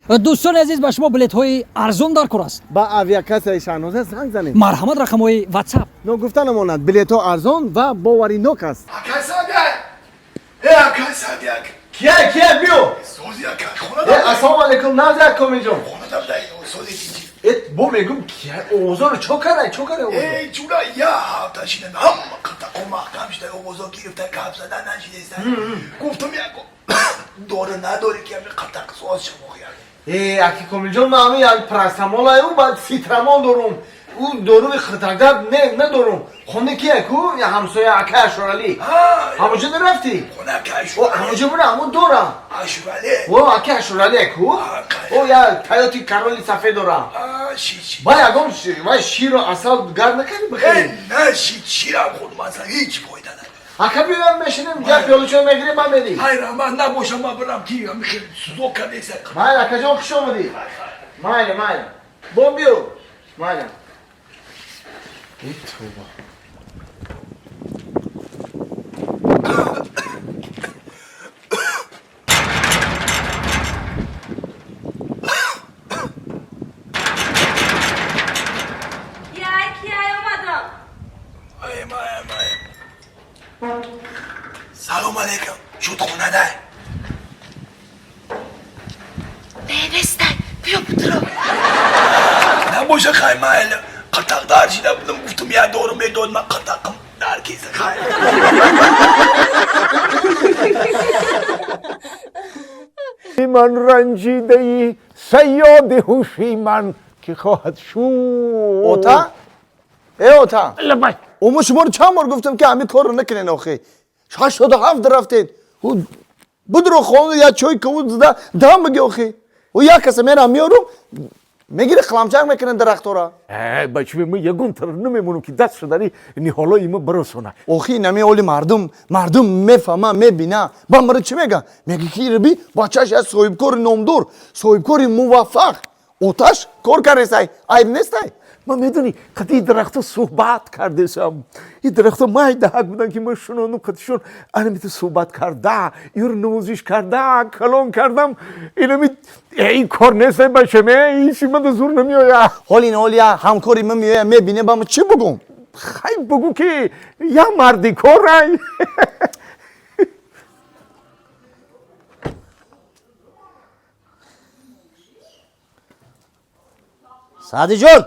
Дӯстони азиз, ба шумо билетҳои арзон дар кор аст. Ба авиакассаи Шаҳноза занг занед. Марҳамат, рақамҳои WhatsApp. Ногуфта намонад, билетҳо арзон ва боваринок аст. Акай Садиак! Э, акай Садиак! Кия, кия, биё. Сози, акай, Э, хонадам. Ассалому алайкум, назар Комилҷон. Хонадам дай, сози тинҷи. Э, бо мегум, кия овозоро чо карай, чо карай овозо? Эй, ҷура, я ҳафта шидам, ҳама қиртақо маҳкам шуда, овозо гирифта, гап зада нашидеста. Гуфтам, яко дору надорӣ, ки ами қиртақ соз шавохи. Э, аки Комилҷон, ман ҳамин як парастамолаю, баъд ситрамол дорум. Ӯ доруи қиртақдард не, надорум. Хони кия ку? Я ҳамсоя ака Ашуралӣ. Ҳамонҷо нарафтӣ? Хона акай О, ҳамонҷо бура, ҳамон дора. Ашуралӣ. О, аки Ашуралӣ ку? О, я таёти кароли сафед дора. Ши, ши. Вай, ягон вай ширу асал гард накардӣ бихӯрӣ? Э, на, ши, ширам хӯрдум, асла ҳеҷ фоида надорад. Ака, биёям, мешинем, як пиёла чой мегирем, ман медӣ. Ҳай, раҳмат, набошам, ман бирам, ки ами хел сузок кардеса. Майли, акаҷон, хуш омадӣ. Майли, майли. Бо биё. Майли. Э, тавба. Кияй, кияй омадам? Ай, май, май. Салом алейкум. Шуд хонадай? Не, нестай, биё, бутро. Набоша, хай, майли. Қиртақ дар шида будам, гуфтам, я дору медод, ман қиртақам дар кеса, хай. Ман ранҷидаи саёди ҳуши ман, ки хоҳад шуд. Ота? Э, ота. Лабай. Омо, шуморо чанд бор гуфтам, ки ҳамин корро накунед охи. 87 рафтед. Ӯ будро хона, я чой кавуд зада дам биги охи. Ӯ як каса мерам меорум, мегире, қиламчак мекунад дарахтора. Э, бачаи ма, ягон тараф намемонам, ки даст шудари ниҳолои ма баросона. Охи, инами оли мардум мефаҳма, мебина. Ба мара чӣ мега? Мега, ки ираби бачаш як соҳибкори номдор, соҳибкори муваффақ. Оташ кор каресай, айб нестай. Ман, медонӣ, қати дарахто суҳбат кардесам. И дарахто майдаҳак буданд, ки ман шунонум, қатишон анамита суҳбат карда, иро навозиш карда калон кардам. Инами ин кор нестай, бачаме, иши мада зур намеояд. Ҳол ин ҳол я ҳамкори ман меоя, мебине, ба ман чӣ бугум? Хай, бугӯ, ки я марди корай. Саъдиҷон,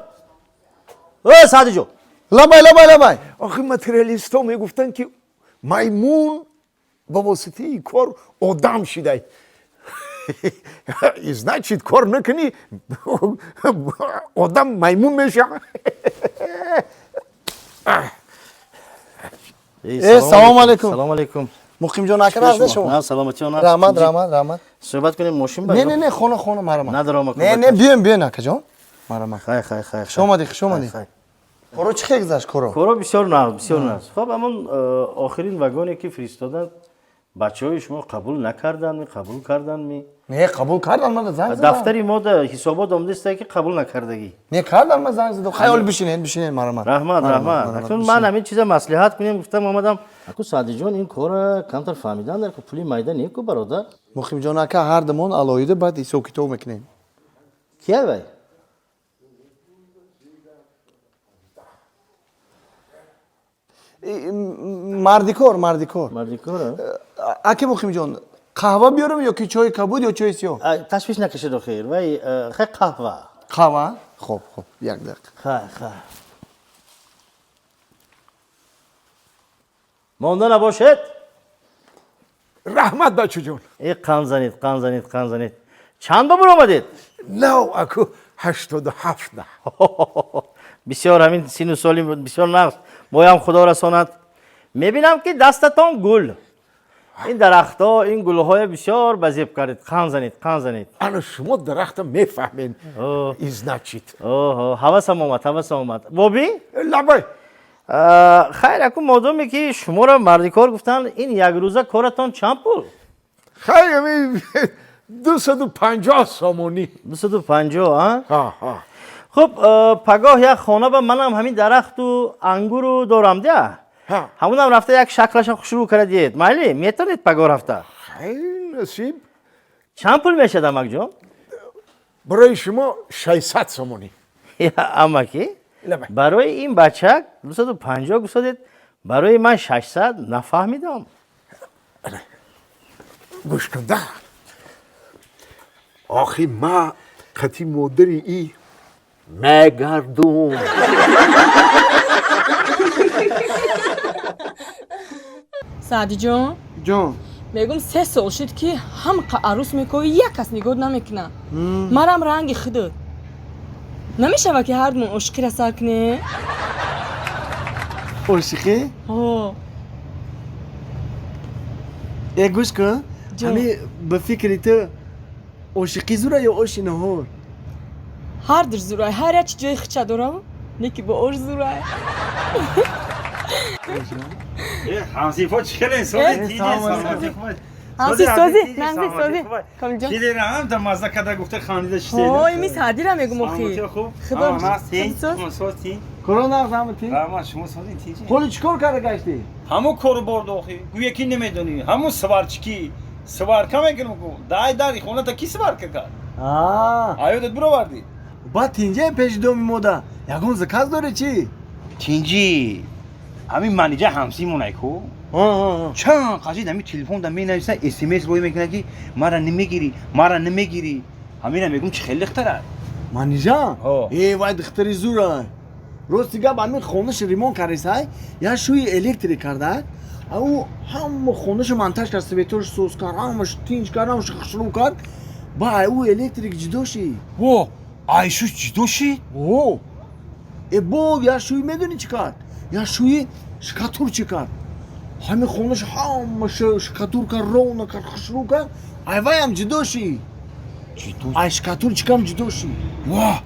э, Саъдиҷон! Лабай, лабай, лабай. Охи, материалистҳо мегуфтанд, ки маймун ба воситаи кор одам шидай. И значит, кор накунӣ, одам маймун мешавад. Э, салому алайкум. Салому алайкум. Муқимҷон ака, рағза шумо. На, саломатӣ она. Раҳмат, раҳмат, раҳмат. Суҳбат кунем мошин ба. Не, не, не, хона, хона, марҳамат. Надорам, ака. Не, не, биёем, биёен, акаҷон, марҳамат. Хай, хай, хай. Хуш омадӣ, хуш омадӣ. Хай. Коро чӣ хел гузашт, коро? Коро бисёр нағз, бисёр нағз. Хоб, ҳамон охирин вагоне, ки фиристоданд, бачаҳои шумо қабул накарданд, қабул карданд? Не, қабул кардан, ман занг задам. Дафтари мо да ҳисобот омадааст, ки қабул накардагӣ. Не, кардан, ман занг задам. Хай, оли бишинед, бишинед, марҳамат. Раҳмат, раҳмат. Акнун ман ҳамин чиза маслиҳат кунем гуфтам, омадам. Аку, Саъдиҷон, ин кора камтар фаҳмидан дар ку, пули майда не ку, бародар. Муқимҷон ака, ҳар дамон алоҳида баъд ҳисоб китоб мекунем. Кия вай? Мардикор, мардикор. Мардикор? Аки Муқимҷон, қаҳва биёрам ё ки чои кабуд ё чои сиёҳ? Ташвиш накашед, охир вай хай, қаҳва. Қаҳва, хоб, хоб, як дақиқа. Хай, хай, монда набошед. Раҳмат, бачаҷон. Э, қанд занед, қанд занед, қанд занед. Чанд ба буромадед? Нав, аку, 87 на. Бисёр ҳамин сину соли бисёр нағз, моям худо расонад. Мебинам, ки дастатон гул, ин дарахтҳо, ин гулҳое бисёр ба зеб кардед. Қанд занед, қанд занед. Ана шумо дарахта мефаҳмед. О. И значит. Оҳо, ҳавасам омад, ҳавасам омад, боби. Лабай. Хайр, аку, модоме ки шуморо мардикор гуфтанд, ин якрӯза коратон чанд пул? Хай, ами 250 сомонӣ. 250, а? Ҳа, ҳа. Хуб, пагоҳ як хона ба манам ҳамин дарахту ангуру дорам дия. Ҳа. Ҳамунам рафта як шаклаша хушрӯ кара диед, майли? Метавонед пагоҳ рафта? Хай, насиб. Чанд пул мешад, амакҷон? Барои шумо 600 сомонӣ. Амаки, барои ин бачак 250 гусодед, барои ман 600 нафаҳмидам. Гӯш кун да. Охи ма қати модари и мегардум. Саъдиҷон, ҷон, мегум 3 сол шуд ки ҳамқа арӯс мекови, як кас нигоҳ намекунад. Марам ранги худат. Намешава ки ҳардумон ошиқиро сар кунем? Ошиқӣ? Ҳо. Э, гӯш кун, Ҷон. ҳами ба фикри ту ошиқӣ зура ё оши наҳор? Ҳар душ зурай, ҳар як чи ҷои хича дорав, не ки бо ош зурай. ҳамсифо чӣ хеле сози тиҷи саломатӣ хуб. Ҳамси сози, нағзи сози. Камилҷон. Чизе ҳам да мазза када гуфта хандида шидед. Ҳой, ми Саъдира мегум охи. Саломатӣ хуб. Худо Худо соз. соз ти. Корона ҳама ти? Раҳмат, шумо созин тиҷи. Ҳоли чӣ кор карда гаштӣ? Ҳамун кору борд охи. Гӯя ки намедонӣ. Ҳамун сварчики. Сварка мекунам ку. Дай дари хоната ки сварка кард? Аа. Аёдат бировардӣ? Баъд тинҷе пеши доми мода. Ягон заказ дорӣ чӣ? Тинҷи. Ҳамин манижа ҳамсимонай ку. Чанд қажид ҳамин телефон да менависа, смс рӯй мекунад ки мара намегирӣ, мара намегирӣ. Ҳамина мегум чӣ хеле духтара. Манижа? Ҳо. Э, вай духтари зура. Рости гап, ҳамин хонаш ремонт кардисай, як шӯи электрик карда, ау ҳама хонаша монтаж кард, светош соз кард, ҳамаш тинч кард, ҳамаш хушрӯ кард. Ба ай ӯ электрик ҷудо шид. Во, айшуш ҷудо шид? О! Э, бо як шӯи медонӣ чӣ кард? Як шӯи шкатур чӣ кард? Ҳамин хонаш ҳамаша шкатур кард, ровно кард, хушрӯ кард, ай вайам ҷудо шид. Ҷудо? Ай шкатурчикам ҷудо шид. Ва,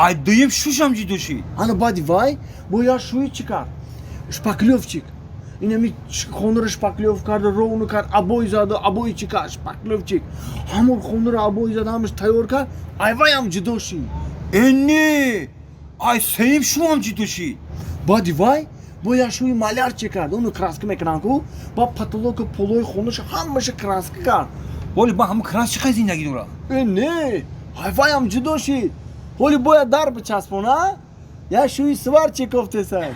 ай дуюм шушам ҷудо шид. Ана баъди вай бо як шӯи чӣ кард? Шпаклёвчик. Инами хонаро шпаклёв карда, ровно кард, обой зада, обои чӣ кард? Шпаклёвчик. Ҳамон хонаро обой зада, ҳамаш тайёр кард, ай вайам ҷудо шид. Э не, ай сеюм шуам ҷудо шид. Баъди вай бо як шӯи маляр чӣ кард? Оно краска мекунанд ку, ба потолоку полои хонаша ҳамаша краска кард. Воли ба ҳамун крас чӣ хел зиндагӣ дорад? Э не, ай вайам ҷудо шид. Ҳоли бояд дар бичаспона, як шӯи сварчик кофтесай.